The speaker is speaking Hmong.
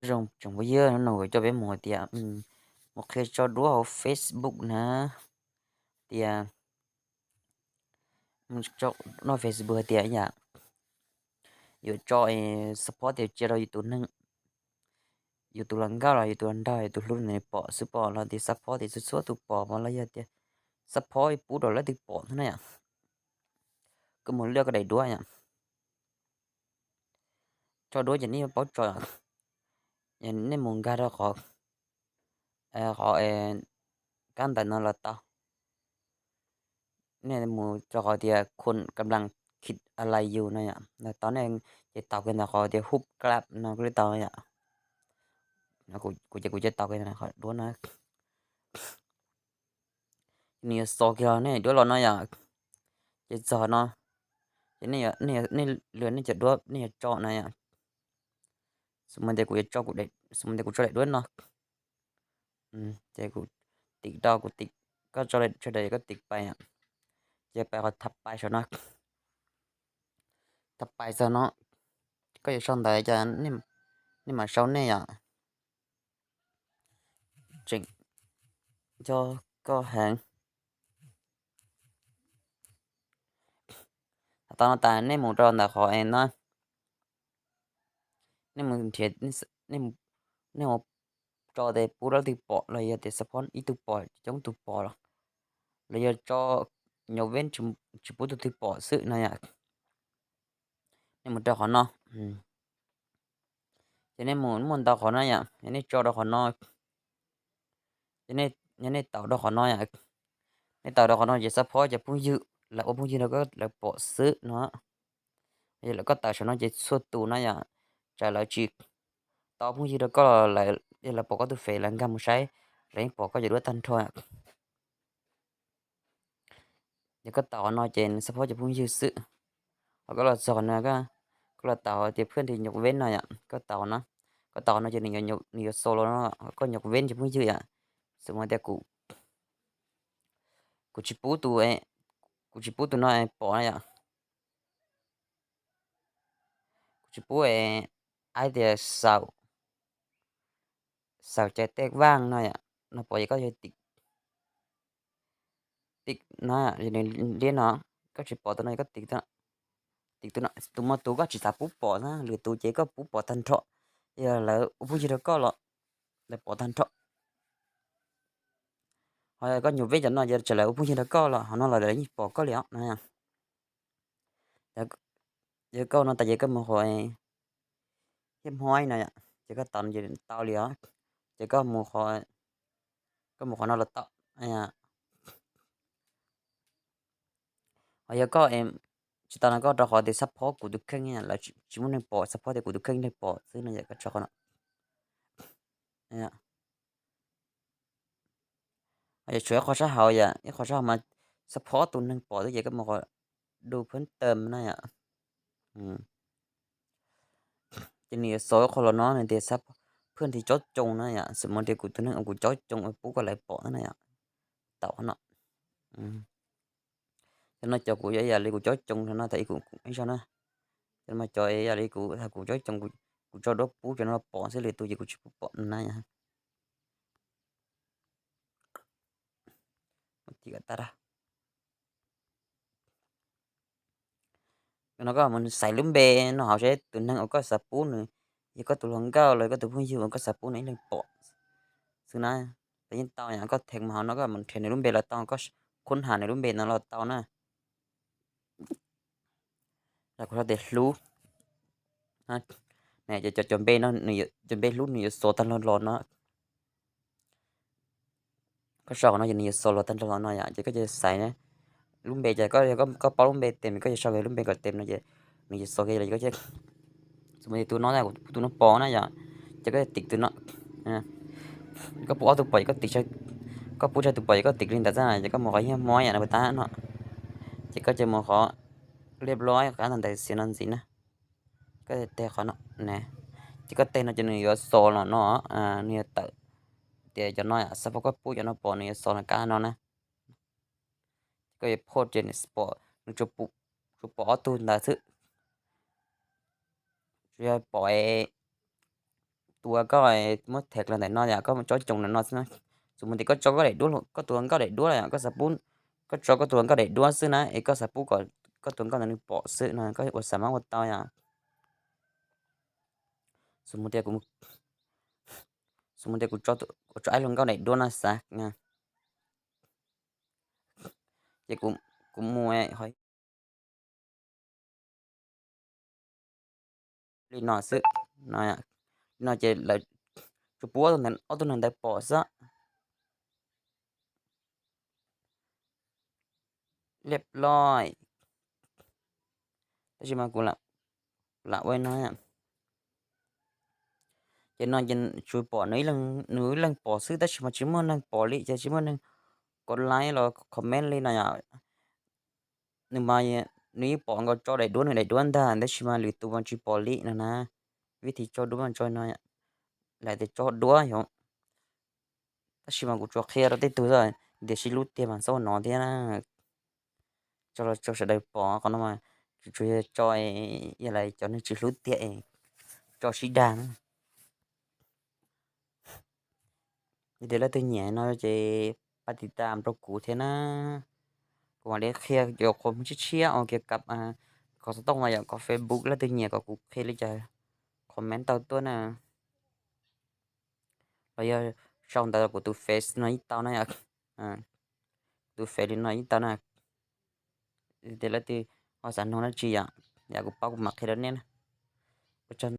Zoo tsoom phooj ywg, hnub no kuv coj peb mus hais tias, mus qhia tso duab hauv Facebook na, tias, no Facebook hais tias yam yuav tso support tias cia rau yus tus neeg, yus tus hluas nkauj los yus tus hluas nraug yus tus hlub nws pom xwb pom los tias support tias txhua txhua tus pom los yog tias support pub rau leej twg pom thiab na yom. Koj mus lwaj koj daim duab yom. Tso duab ces nej yuav paub tso, nej mus nkag rau qhov, qhov kab ntawv no los tau. Nej mus rau qhov tias คนกำลังคิดอะไรอยู่ no yom, los tau nej ces taus kiag ntawm qhov tias หุบกราฟ no li tau yom. Kuv ces kuv cia taus kiag qhov duab no. Nws yuav xo kiag nej duab los no yom. Ces txog no, ces nej lwm nej cov duab nej yuav tso na yom. Xws li tias kuv yuav tso, xws li tias kuv tso daim duab no, ces kuv tim rau, kuv tim, koj tso sawv daws koj tim pais, ces pais qhov thab pais saum no. Thab pais txog no, koj yuav sau ntawv ces nej mam sau nej yom. Tseem yog koj heev. Tau no tas nej mus rau ntawm qhov no, nej mus nrhiav, nej mus tso tias pub rau leej twg pom los yog tias support ib tug pom coob tus pom los, los yog tso nyuam veb tsis pub tus twg pom xwb no yom. Nej mus rau qhov no, ces nej mus muaj ntau qhov no yom, yog nej tso rau qhov no, yog nej taus rau qhov no yom, nej taus rau qhov no ces support cov phooj ywg, lawv ua phooj ywg rau koj lawv pom xwb no. Yog lawv koj taus saum no ces txhua tus no yom, tsam lawv tsis tau phooj ywg rau koj los lawv, yog lawv pom koj tus fem lawv nkag mus saib, lawv yeej pom koj cov duab tag nrho. Yog koj taus qhov no ces nws support cov phooj ywg xwb. Ho koj los txog qhov no, koj los taus tias เพื่อนที่ยกเว้น no yom, koj taus qhov no, koj taus qhov no ces nws yuav xo los no, koj ยกเว้น cov phooj ywg yom. Xws li tias kuv tsis pub tus, kuv tsis pub tus no pom na yom. Kuv tsis pub, aib tias xaum, xaum cais tej vaj no yom, no pom ces koj yog tim, tim no, nws liab no, koj tsis pom tus no koj tim, tim tus no, tus muaj tus koj tsis xav pub pom na, lwm tus ces koj pub pom tag nrho, yog lawv ua phooj ywg rau koj los lawv pom tag nrho. Ho koj nyuam veb cov no ces tsam lawv ua phooj ywg rau koj los qhov no los lawv yeej pom koj li os no. Yog koj no tas ces koj mus qhov thiab hmoib no yom, ces koj taus no ces tau li os, ces koj mus, koj mus qhov no los tau. Ho yog koj tsis tau no koj rau qhov tias support kuv tus kheej, lawv tsis muaj neeg pom, support tias kuv tus kheej neeg pom xwb no yom, koj tso qhov no. Ho yog tshuav ib qho sab hauv yom, ib qho sab hauv mas support tus neeg pom xwb ces koj mus qhov du phab tam no yom. Ces nws yuav xo ib qho los no nws tias เพื่อนที่ยกเว้น no yom, xws li tias kuv tus neeg uas kuv ยกเว้น uas pub kom lawv pom na yom. Taus qhov no. Cov no cov kuv yog ib yam li kuv ยกเว้น no tas ib kuv ib zaug na. Cov no cov ib yam li kuv, kuv ยกเว้น, kuv tso duab pub cov no los pom xwb, lwm tus ces kuv tsis pub pom na yom. No koj mus xaiv lub npe no hauv seb tus neeg uas koj xav pub nws yog koj tus hluas nkauj los yog koj tus phooj ywg uas koj xav pub nws ib leeg pom xwb na. Los yeej tau yom, koj theej mus hauv no koj mus nrhiav nws lub npe los tau, koj khun has nws lub npe no los tau na. Kuv sau tias hlub. Cov npe no, cov npe hlub nws yuav xo tag los los no. Koj sau qhov no ces nws yuav xo los tag nrho los no yom, ces koj cia xaiv lub npe, ces koj, koj paub lub npe tes, koj cia sau lub npe kom tes no ces nws yuav xo kiag los. Xws li tus no, tus no pom na yom, ces koj tim tus no. Koj pub ob tug pom ces koj tim, koj pub tsawg tus pom ces koj tim li ntawd xwb, ces koj mus qhov thiab hmoib yom, no tas no. Ces koj cia mus qhov liab lob qab ntawd xiav no ntxiv na. Koj teg qhov no, ces koj teg no ces nws yuav xo los no, nws yuav tawm tias cov no yom, xav pom koj pub cov no pom nws yuav xo los kab no na. Ces koj yuav phoj ces nws pom, nws tsuas pom ob tug ntawd xwb. Tsuas yog pom, tua koj, muab them los ntawm no yom, koj tso coos ntawm no xwb na. Xws mus tias koj tso koj daim duab, koj tus hluas nkauj daim duab los yom, koj xav pub, koj tso koj tus hluas nkauj daim duab xwb na, es koj xav pub kom koj tus hluas nkauj ntawd nws pom xwb no, koj ua xav mas ua tau yom. Xws mus tias kuv, xws mus tias kuv tso, kuv tso ib hluas nkauj daim duab no xav, ces kuv mus li no xwb no, li no ces lawv tsuas pub ob tug neeg ntawd pom xwb. Liab loj, tab sis mas kuv lam ua no. Ces no ces tsuas pom nws ib leeg pom xwb, tab sis mas tsis muaj neeg pom li, ces tsis muaj neeg kov like los comment li no yom. Nws mas, nws yeej pom nkaus tso daim duab nws daim duab ntag, tab sis mas lwm tus mas tsis pom li no na. Vib thib tso duab mas tso no, lawv tias tso duab yom. Tab sis mas kuv tsuas qhia rau tej tug xwb, tias sib hlub tiag mas txhob ua no thiab na. Tso los tso sawv daws pom, qhov no mas tsuas yog tso, yog lawv cov neeg tsis hlub tiag es tso sib dag na. Yog tias leej twg nyiam no ces pab tiv tam rau kuv thiab na. Kuv mam li qhia cov qhov tshiab tshiab uas kiav kam, qhov xov tooj los yom, qhov Facebook, leej twg nyiam kom kuv qhia li cas comment tau tuaj na. Los yog sau ntawv kuv tus Face no yeej tau na yom. Tus Face li no yeej tau na. Tias leej twg ho xav nug dab tsi yom, yam kuv paub kuv mam qhia rau nej na. Ua tsaug.